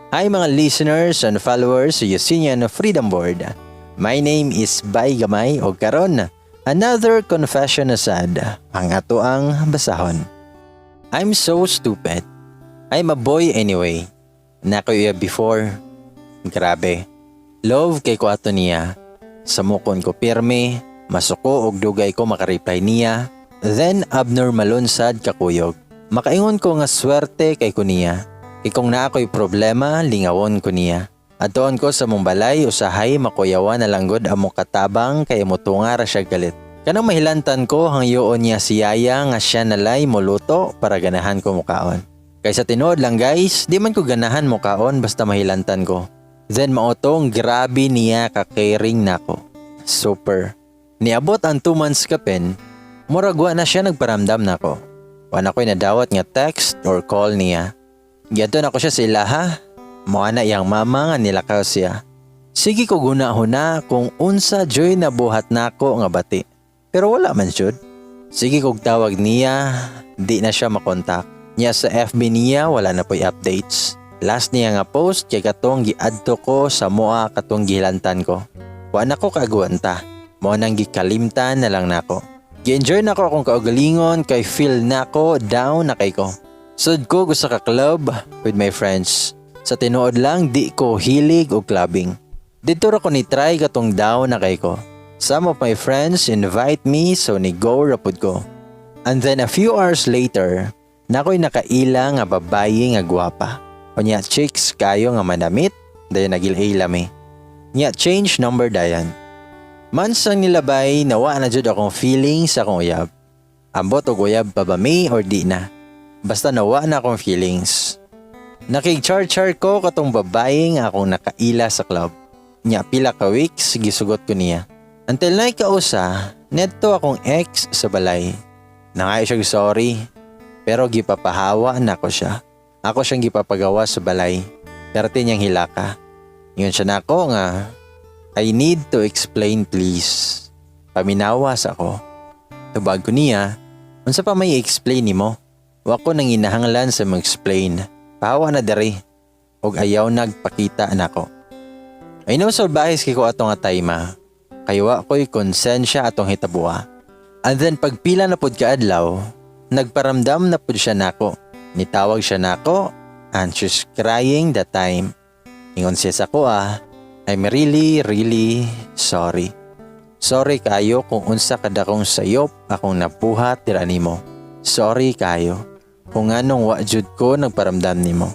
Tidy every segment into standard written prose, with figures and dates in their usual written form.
Hi, mga listeners and followers sa Yusinian Freedom Board. My name is Bay Gamay o karon, another confession na sad ang ato ang basahon. I'm so stupid. I'm a boy anyway. Naa koy uyab before. Grabe. Love kay ko ato niya. Samukon ko pirmi, masuko og dugay ko makareply niya. Then abnormalon sad kakuyog. Makaingon ko nga swerte kay ko niya. Kay kung naa ko'y problema, lingawon ko niya. Adtoon ko sa among balay, usahay makuyawan na lang gud among katabang kay mutunga ra siya galit. Kanang mahilantan ko, hangyoon niya si Yaya nga siya nalay moluto para ganahan ko mukaon. Kay sa tinuod lang, guys, di man ko ganahan mukaon basta mahilantan ko. Then mao tong grabe niya ka-caring nako. Super. Niabot ang 2 months kapin, murag wa na siya nagparamdam nako. Wa na ko'y nadawat nga text or call niya. Giadto nako siya sa ilaha. Moana na iyang mama nga nilakaw siya. Sige ko guna-huna kung unsa juy nabuhat nako nga bati. Pero wala man jud. Sige kog tawag niya, di na siya makontak. Niya sa FB niya, wala na po'y updates. Last niya nga post kay katong giadto ko sa moa katong gihilantan ko. Wa na ko kaagwanta. Mao nang gikalimtan na lang nako. Gi-enjoy nako akong kaugalingon kay feel nako down na kay ko. Sud ko gusto ka club with my friends. Sa tinuod lang, di ko hilig og clubbing. Didto ra ko ni try katong down na kay ko. Some of my friends invite me, so ni go ra pud ko. And then a few hours later, naa ko'y nakaila nga babayi nga gwapa. Unya chicks kayo nga manamit, dayon nagil-ila mi. Nya change number dayan. Months ang nilabay, nawa na jud akong feeling sa akong uyab. Ambot og uyab pa ba mi or di na. Basta nawa na akong feelings. Nakig-char-char ko katong babae nga akong nakaila sa club. Nya pila ka weeks gisugot ko niya. Until na kausa, nedto akong ex sa balay. Nangayo siya sorry, pero gipapahawa nako siya. Ako siyang gipapagawa sa balay. Perti niyang hilaka. Ingon siya nako nga, "I need to explain, please. Paminawa sa ako." Tubag ko niya, "Unsa pa may explain nimo? Wa ko nang inahanglan sa mag-explain. Pahawa na diri. Og ayaw nagpakita nako." I know salbahis kay ko ato nga time. Kay wa ko'y konsensya atong hitabua. And then pagpila na pud kaadlaw, nagparamdam na pud siya nako. Nitawag siya nako and she's crying that time. Ingon siya sa ko ah, "I'm really, really sorry. Sorry kayo kung unsa kadakong sayop akong nabuhat dira nimo. Sorry kayo kung anong wa jud ko nagparamdam nimo.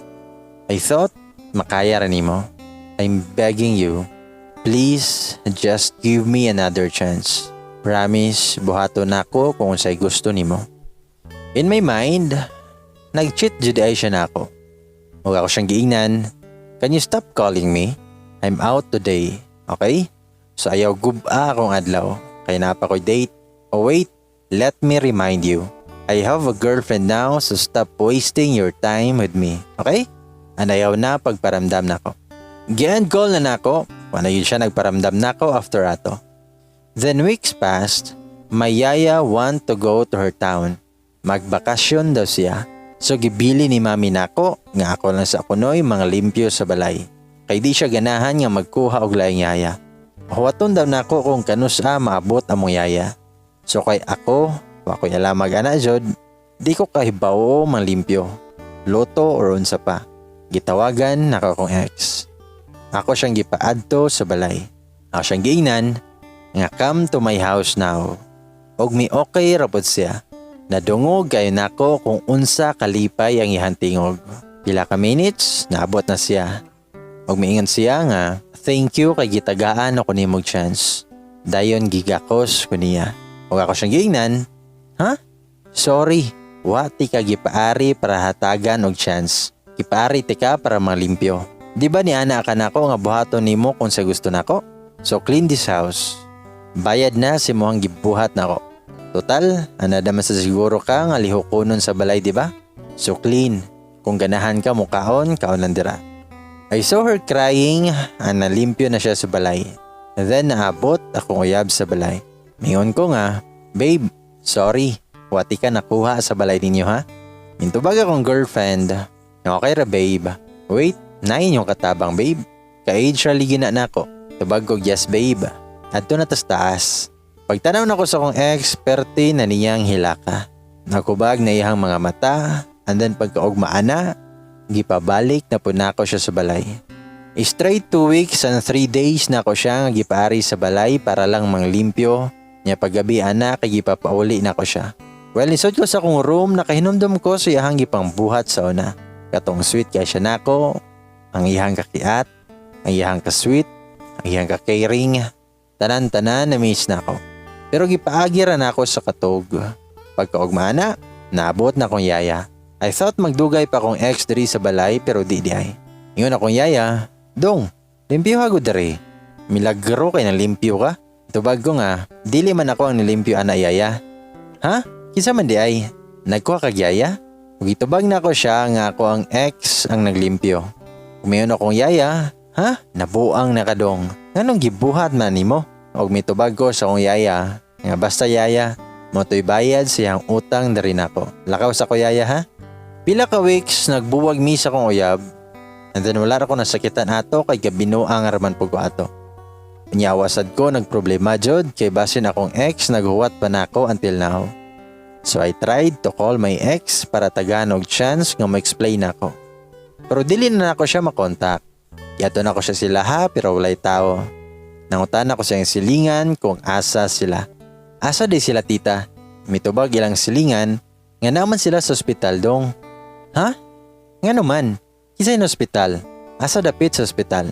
I thought makaya ra nimo. I'm begging you. Please just give me another chance. Promise, buhaton nako kung unsay gusto nimo." In my mind, nag-cheat jud ay siya nako. Ug ako siyang giingnan, "Can you stop calling me? I'm out today, okay? So ayaw gub-a akong adlaw, kay naa pa ko'y date. Oh wait, let me remind you. I have a girlfriend now, so stop wasting your time with me, okay?" And ayaw na pagparamdam nako. Gi-end call na nako, wala yun siya nagparamdam nako after ato. Then weeks passed, my yaya want to go to her town. Magbakasyon daw siya. So gibili ni mami nako nga ako lang sa kunoy mga limpyo sa balay. Kay di siya ganahan nga magkuha og laing yaya. Huwaton daw nako kung kanusa maabot among yaya. So kay ako, wa ko'y alam mag ana jud, di ko kahibawo manglimpyo, luto or unsa pa. Gitawagan nako akong ex. Ako siyang gipaadto sa balay. Ako siyang giingnan nga come to my house now. Og mi okay ra pud siya. Nadungog kayo nako kung unsa kalipay ang iyang tingog. Pila ka minutes, naabot na siya. Og miingon siya nga, "Thank you kay gitagaan ako nimog chance." Dayon gigakos ko niya. Og ako siyang giingnan, "Ha? Sorry, wa ti ka gipaari para hatagan og chance. Gipaari ti ka para malimpyo. Di ba ni ana ka nako nga buhaton nimo kung sa gusto nako? So clean this house. Bayad na sa imong gibuhat nako. Total, anada man sa siguro ka nga lihukonon sa balay, di ba? So clean. Kung ganahan ka mukaon, kaon lang dira." I saw her crying and nalimpyo na siya sa balay. Then naabot akong uyab sa balay. Mingon ko nga, "Babe, sorry. Wa tika nakuha sa balay ninyo ha." Mintubag akong girlfriend, "Okay ra, babe. Wait, Naay inyong katabang, babe. Ka-age ra ligi na nako. Tubag ko, "Yes, babe." Adto na tas taas. Pagtanaw nako sa akong ex, perte na niyang hilaka. Nakubag na iyang mga mata, and then pagkaugma ana, gipabalik na pud nako siya sa balay. Straight 2 weeks and 3 days na ako siya nga gipaari sa balay para lang manglimpyo. Nya paggabi ana kay gipapauli na ko siya. Well, nisod ko sa akong room, nakahinumdum ko sa iyahang gipangbuhat sa una. Katong sweet kay siya nako, ang iyahang kakiat, ang iyahang ka-sweet, ang iyahang ka-caring. Tanan-tanan na miss na ako. Pero gipaagi ra nako sa katog. Pagkaugma na, naabot na akong yaya. I thought magdugay pa akong ex diri sa balay, pero di diay. Ingon akong yaya, "Dong, limpyo ha gud diri. Milagro kay nang limpyo ka." Tubag ko nga, "Dili man ako ang nilimpyo ana, yaya." "Ha? Kinsa man diay? Nagkuha kag yaya?" Ug gitubag na ko siya nga ako ang ex ang naglimpyo. Umiyon akong yaya, "Ha? Nabuang na ka, dong. Nganong gibuhat man nimo?" Og mitubag ko sa akong yaya, nga basta yaya, mao to'y bayad siyang utang diri nako. Lakaw sa ko, yaya, ha? Pila ka weeks nagbuwag mi sa akong uyab. And then wala ra ko nasakitan ato kay gabinuang raman pud ko ato. Unya sad ko nagproblema jud kay basin akong ex naghuwat pa nako until now. So I tried to call my ex para tagaan og chance nga mo-explain ako. Pero dili na nako siya makontak. Giadto nako siya sila ha, pero walay tao. Nangutan ako sa iyang silingan kung asa sila. "Asa di sila, tita?" Mitubag ilang silingan nga naa man sila sa ospital, dong. "Ha? Nga naman? Kinsay ospital? Asa dapit sa ospital?"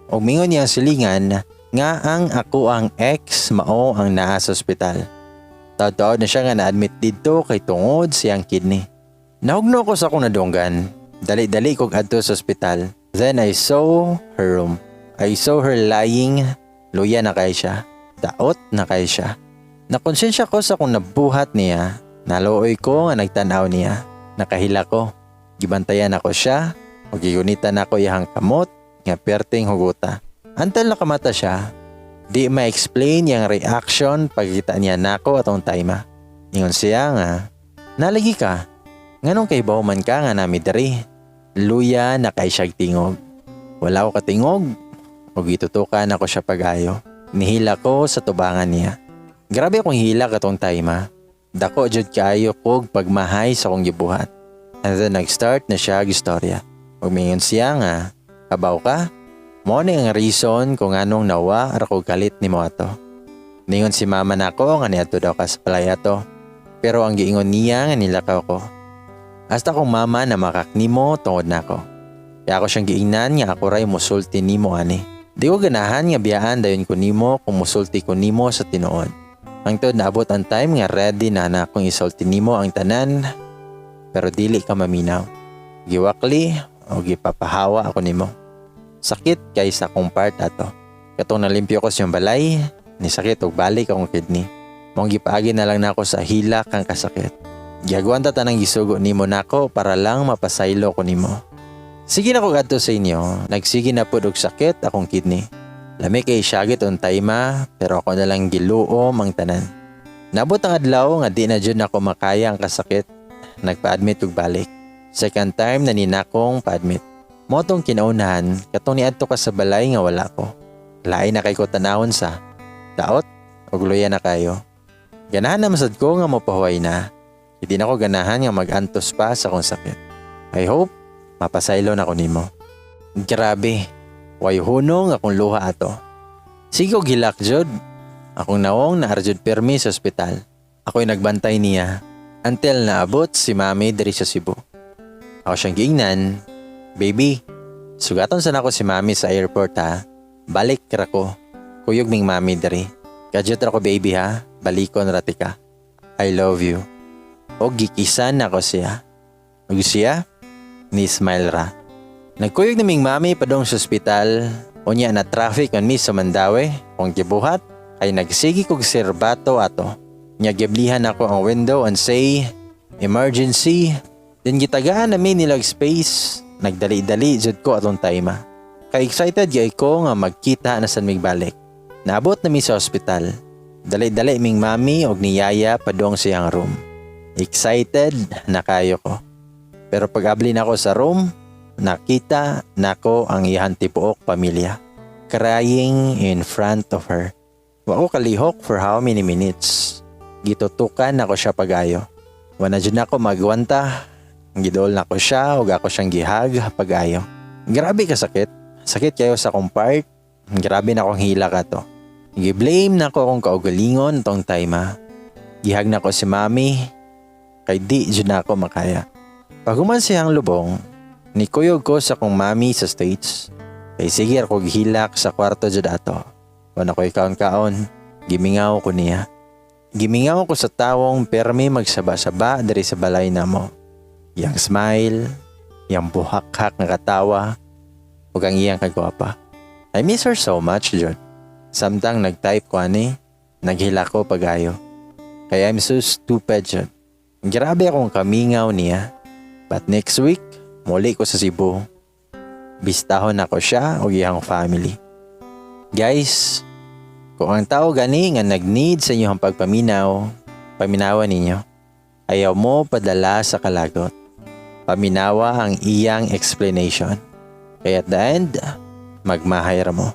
Og mingon niyang silingan nga ang ako ang ex mao ang naa sa ospital. Taod-taod na siya nga na-admit didto kay tungod siyang kidney. Nahugno ko sa akong nadunggan. Dali-dali kog adto sa ospital. Then I saw her room. I saw her lying. Luya na kay siya. Daot na kay siya. Nakonsensya ko sa akong nabuhat niya. Naluoy ko nga nagtanaw niya. Nakahila ko. Gibantayan ako siya. O gigunitan ako iyang kamot nga perting huguta. Until nakamata siya, di ma-explain yung reaction pagkita niya nako atong time. Ingon siya nga, "Nalagi ka, nganong kay man ka nga nami diri?" Luya na kay siyag tingog. Wala ko katingog, o gitutukan ako siya pagayo. Nihila ko sa tubangan niya. Grabe akong hila katong time. Dako jud kaayo kog pagmahay sa akong gibuhat. And then nag-start na siya og istorya. Ug mingon siya nga, "Kabaw ka? Mao ni ang reason kung anong nawa ra ko galit nimo ato. Ningon si mama nako nga niadto daw ka sa balay ato. Pero ang giingon niya nga nilakaw ko. Hasta kong mama na makak nimo tungod nako. Kaya ako siyang giingnan nga ako ray musulti nimo ani. Di ko ganahan nga biyaan dayon ko nimo kung musulti ko nimo sa tinuod. Hangtod naabot ang time nga ready na na akong isulti nimo ang tanan, pero dili ka maminaw. Giwakli o gipapahawa ako nimo. Sakit kay sa akong part ato. Katong nalimpyo ko sa iyong balay, ni sakit og balik akong kidney. Mong gipaagi na lang nako sa hilak ang kasakit. Giagwanta tanang gisugo nimo nako para lang mapasaylo ko nimo. Sige na ko adto sa inyo, nagsige na pud og sakit akong kidney. Lami kay syagit on time, pero ako na lang giluom ang tanan. Nabot ang adlaw nga di na jud nako makaya ang kasakit. Nagpa-admit og balik. Second time na ninakong pa-admit. Mao tong kinaunahan katong niadto ka sa balay nga wala ko. Lain na kay ko tanawon sa daot og luya na kayo. Ganahan na masad ko nga mopahuway na. Hindi na ko ganahan nga mag-antos pa sa akong sakit. I hope mapasaylo na ko nimo." Grabe, way hunong akong luha ato. Sige og hilak jud. Akong nawong naa ra jud pirmi sa ospital. Ako'y nagbantay niya until naabot si mami diri sa Cebu. Ako siyang giingnan, "Baby, sugaton sa nako si mami sa airport ha. Balik ra ko. Kuyog ming mami diri. Kadyot ra ko, baby, ha. Balikon ra tika. I love you." Og gikisan nako siya. Og siya, ni smile ra. Nagkuyog na ming mami padong sa ospital. Unya na traffic man mi sa Mandaue. Kung gibuhat, ay nagsigi kog sirbato ato. Nya giblihan ako ang window and say, "Emergency." Then gitagaan nami nilag space. Nagdali-dali jud ko atong time. Kay excited gyud ko nga magkita na sad mig balik. Naabot na mi sa ospital. Dali-dali ming mami og ni yaya padong siyang room. Excited na kayo ko. Pero pag abli na ako sa room, Nakita nako ang iyang tibuok pamilya crying in front of her. Wa ko kalihok for how many minutes. Gitutukan nako siya pagayo. Wa na jud nako magwanta. Giduol nako siya ug ako siyang gi-hug pagayo. Grabe ka sakit. Sakit kayo sa akong part. Grabe na akong hilak ato. Gi-blame nako akong kaugalingon tong time ha. Gi-hug nako si Mami kay di jud nako makaya. Paghuman siyang lubong, nikuyog ko sa akong mami sa States. Kay sige ako gihilak sa kwarto jud ato. Wa na ko'y kaon-kaon, gimingaw ko niya. Gimingaw ko sa tawong permi magsaba-saba diri sa balay namo. Iyang smile, iyang buhakhak nga katawa, ug ang iyang kagwapa. I miss her so much, jud. Samtang nag-type ko ani, naghilak ko pagayo. Kaya I'm so stupid, jud. Grabe akong kamingaw niya. But next week, muli ko sa Cebu. Bistahon nako siya o iyang family. Guys, kung ang tao gani nga nag-need sa inyong pagpaminaw, paminawa ninyo. Ayaw mo padala sa kalagot. Paminawa ang iyang explanation. Kaya at the end, magmahay ra mo.